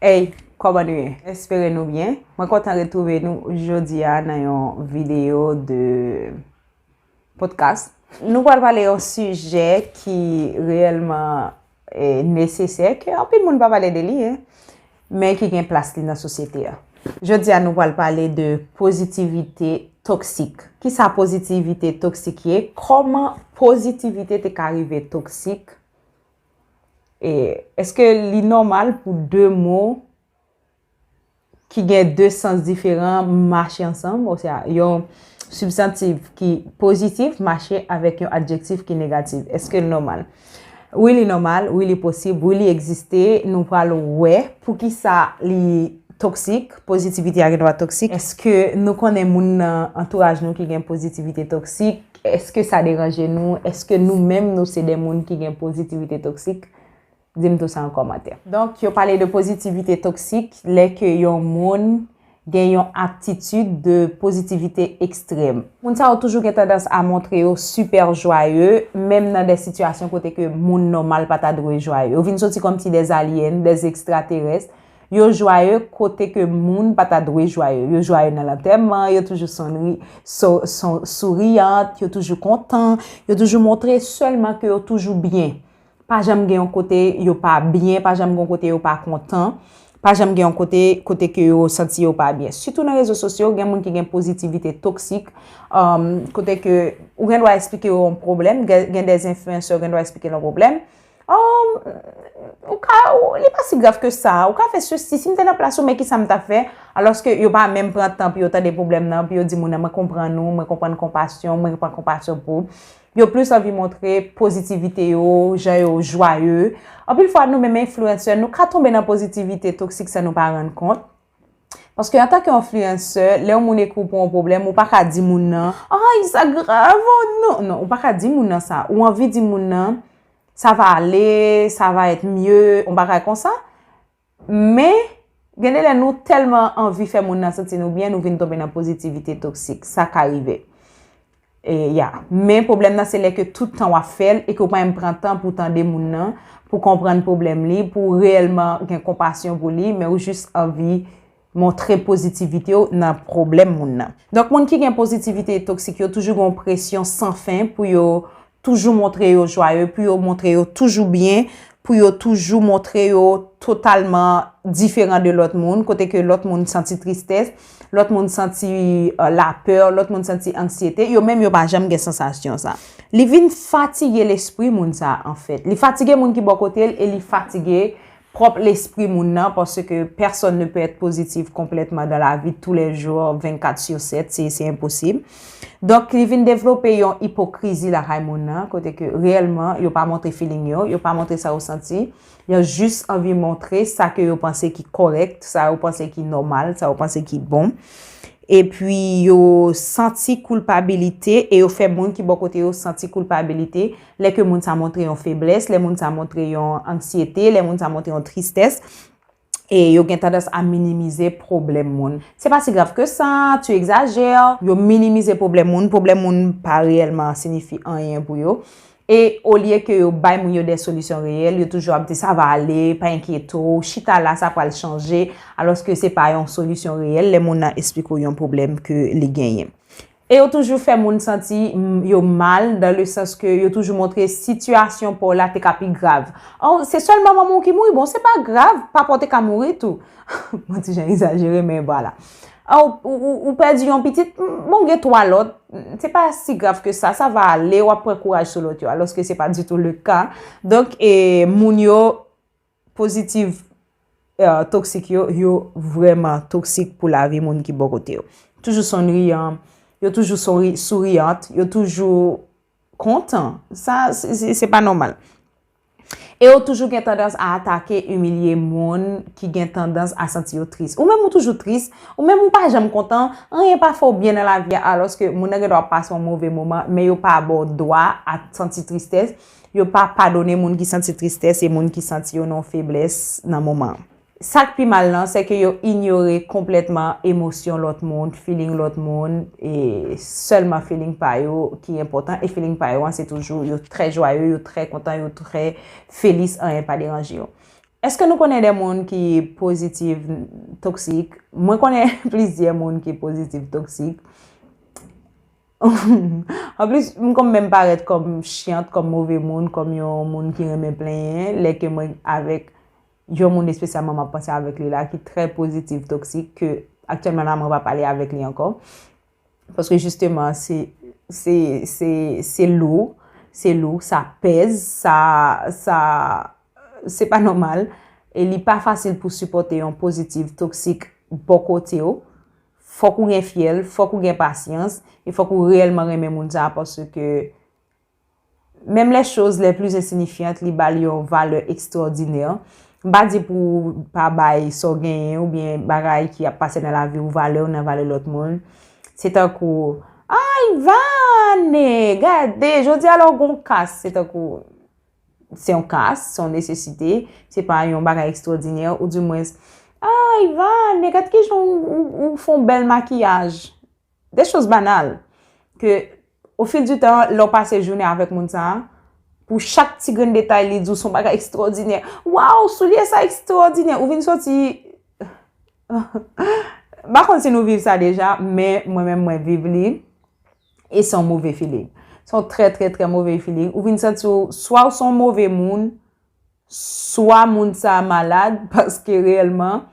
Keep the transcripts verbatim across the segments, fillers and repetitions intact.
Hey, kòman nou ye? Espere nou byen. Mwen kontan retwouve nou jodi a nan yon videyo de podcast. Nou pral pale yon sijè ki reyèlman eh, nesesè, ke anpil moun pa pale de li, hein, men ki gen plas li nan sosyete a. Jodi a, nou pral pale de pozitivite toksik. Kisa pozitivite toksik ye? Kòman pozitivite te ka rive toksik? E èske li nòmal pou de mo ki gen de sans diferan mache ansanm? Osea, yon sibstantif ki pozitif mache avèk yon adjektif ki negatif. Èske l nòmal? Wi, li nòmal, wi, li posib, wi, li egziste. Nou pral wè poukisa li toksik, pozitivite a gen dwa toksik. Èske nou konnen moun nan antouraj nou ki gen pozitivite toksik? Èske sa deranje nou? Èske nou menm nou se de moun ki gen pozitivite toksik? Di m tou sa an kòmantè. Donk, yo pale de pozitivite toksik lè ke yon moun gen yon atitid de pozitivite ekstrèm. Moun sa yo toujou gen tandans a montre yo sipè jwaye, menm nan de sitiyasyon kote ke moun nòmal pa ta dwe jwaye. Yo vin soti kòmsi de alyen, de ekstraterès. Yo jwaye kote ke moun pa ta dwe jwaye. Yo jwaye nan lantèman, yo toujou sonri, so, son, souriyant, yo toujou kontan, yo toujou montre sèlman ke yo toujou byen. Pa janm gen yon kote yo pa byen, pa janm gen yon kote yo pa kontan, pa janm gen yon kote, kote ke yo santi yo pa byen. Sitou nan rezo sosyo, gen moun ki gen pozitivite toksik, um, kote ke ou gen dwa eksplike yo yon pwoblèm, gen, gen de enfliyensè, ou gen dwa eksplike yo yon pwoblèm. Oh, ou ka, ou, li pa si grav ke sa, ou ka fè sesi, si m te nan plas ou, men kisa m ta fè? Alòske yo pa menm pran tan pou yo tande pwoblèm nan, pou yo di moun nan, mwen konprann ou, mwen konprann konpasyon, mwen pran konpasyon pou ou. Yo plis anvi montre pozitivite yo, jan yo jwaye. Anpil fwa, nou menm enfliyansè, nou ka tonbe nan pozitivite toksik san nou pa rann kont. Paske antanke enfliyansè, lè yon moun ekri w pou yon pwoblèm, ou pa ka di moun nan, ay, sa grav, oh non. Non, ou pa ka di moun nan sa. Ou anvi di moun nan, sa va ale, sa va et mye, yon bagay konsa. Men, gen de lè nou tèlman anvi fè moun nan santi nou byen, nou vin tonbe nan pozitivite toksik. Sa ka rive. E, ya. Men pwoblèm nan se lè ke tout tan w ap fè l e ke w pa menm pran tan pou tande moun nan, pou konprann pwoblèm li, pou reyèlman gen konpasyon pou li, men ou jis anvi montre pozitivite w nan pwoblèm moun nan. Donk, moun ki gen pozitivite toksik yo toujou gen yon presyon san fen pou yo toujou montre yo jwaye, pou yo montre yo toujou byen, pou yo toujou montre yo totalman diferan de lòt moun, kote ke lòt moun santi tristès, lòt moun santi, euh, lapè, lòt moun santi anksyete, yo menm yo pa janm gen sansasyon sa. Li vin fatige lespri moun sa, anfèt. Li fatige moun ki bò kote l e li fatige pwòp lespri moun nan, paske personne ne peut être positif complètement dans la vie de tous les jours, vingt-quatre sur sept, se, se enposib. Donk, li vin devlope yon ipokrizi lakay moun nan, kote ke reyèlman, yo pa montre feeling yo, yo pa montre sa yo santi, yo jis anvi montre sa ke yo panse ki kòrèk, sa yo panse ki nòmal, sa yo panse ki bon. Epi yo santi koulpabilite e yo fè moun ki bò kote yo santi koulpabilite lè ke moun sa montre yon feblès, lè moun sa montre yon anksyete, lè moun sa montre yon tristès. E yo gen tandans a minimize pwoblèm moun. Se pa si grav ke sa, tu exagères. Yo minimize pwoblèm moun. Pwoblèm moun pa reyèlman siyifi anyen pou yo. E olye ke yo bay moun yo de solisyon reyèl, yo toujou ap di, sa va ale, pa enkyete w, chita la, sa pral chanje, alòske se pa yon solisyon reyèl lè moun nan eksplike w yon pwoblèm ke li genyen. E yo toujou fè moun santi, mm, yo mal, dans le sens ke yo toujou montre sitiyasyon pa w la te ka pi grav. Oh, se sèlman manman w ki mouri, bon, se pa grav, papa w te ka mouri tou. Mwen ti jan egzajere, men vwala. Ah, ou, ou, ou, ou pèdi yon pitit, m, bon, gen twa lòt. Se pa si grav ke sa, sa va ale, w ap pran kouraj sou lòt yo, alòske se pa ditou le ka. Donk, e, moun yo pozitif, e, toksik yo, yo vrèman toksik pou lavi moun ki bò kote yo. Toujou sonriyan, yo toujou souri, souriyant, yo toujou kontan. Sa, se, se, se pa nòmal. E yo toujou gen tandans a atake, imilye moun ki gen tandans a santi yo tris. Ou menm ou toujou tris, ou menm ou pa janm kontan, anyen pa fè w byen nan lavi a, alòske moun nan gen dwa ap pase yon move moman, men yo pa ba w dwa a santi tristès, yo pa padone moun ki santi tristès e moun ki santi yo nan yon feblès nan moman an. Sa k pi mal lan, se ke yo inyore konplètman emosyon lòt moun, feeling lòt moun, e sèlman feeling pa yo ki enpòtan, e feeling pa yo an, se toujou yo trè jwaye, yo trè kontan, yo trè felis, anyen pa deranje yo. Èske nou konnen de moun ki pozitif toksik? Mwen konnen plizyè moun ki pozitif toksik. Anplis, m konn menm parèt kòm chyant, kòm move moun, kòm yon moun ki renmen plenyen, lè ke mwen avèk yon moun espesyalman m ap panse avèk li la, ki trè pozitif toksik, ke aktyèlman la mwen pa pale avèk li ankò. Paske jisteman, se, se, se, se lou, se lou, sa pèz, sa, sa, se pa nòmal. E li pa fasil pou sipòte yon pozitif toksik bò kote w. Fòk ou gen fyèl, fòk ou gen pasyans, e fòk ou reyèlman renmen moun sa a, paske menm les choses les plus insignifiantes, li ba l yon valè ekstraòdinè. M pa di pou pa bay sa w genyen oubyen bagay ki ap pase nan lavi w valè w nan valè lòt moun. Se tankou, ay, Vane, gade, jodi a lè w gon kas, se tankou, se yon kas, se yon nesesite, se pa yon bagay ekstraòdinè, oudimwens, ay, Vane, gad kijan w, w, w fè yon bèl makiyaj. Des choses banales. Ke, au fil du temps, lè w pase jounen avèk moun sa a, pou chak ti grenn detay, li di w se yon bagay ekstraòdinè. Waw, soulye sa ekstraòdinè. Ou vin soti. M pa konn si nou viv sa deja, men mwen menm, mwen viv li. E se yon move feeling. Se yon trè, trè, trè move feeling. Ou vin santi w, swa w se yon move moun, swa moun sa a malad, paske reyèlman,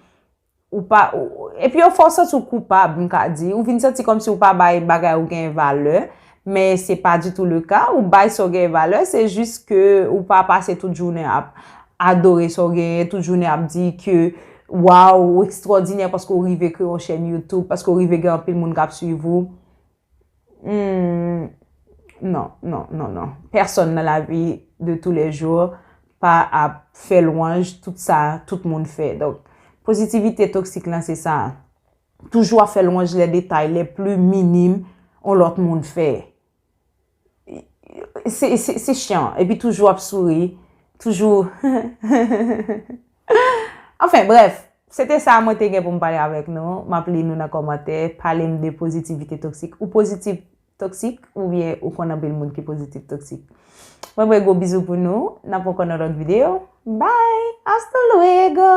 ou pa, ou, epi yo fè w santi w koupab, m ka di. Ou vin santi kòmsi w pa bay bagay ou gen valè, men se pa ditou le ka. Ou bay sa w gen valè, se jis ke ou pa pase tout jounen ap adore sa w genyen, tout jounen ap di ke, waw, ou ekstraòdinè paske w rive kreye yon chèn YouTube, paske w rive gen anpil moun k ap swiv ou. Hmm, non, non, non, non. Pèsonn nan lavi de tous les jours pa ap fè lwanj tout sa tout moun fè. Donk, pozitivite toksik lan, se sa. Toujou ap fè lwanj les détails les plus minimes yon lòt moun fè. Se, se, se chyan. Epi toujou ap souri. Toujou. Anfen, brèf. Se te sa mwen te gen pou m pale avèk nou. M ap li nou nan kòmantè. Pale m de pozitivite toksik. Ou pozitif toksik oubyen ou konn anpil moun ki pozitif toksik? Mwen voye gwo bizou pou nou. N ap ankò nan lòt videyo. Bye! Hasta luego!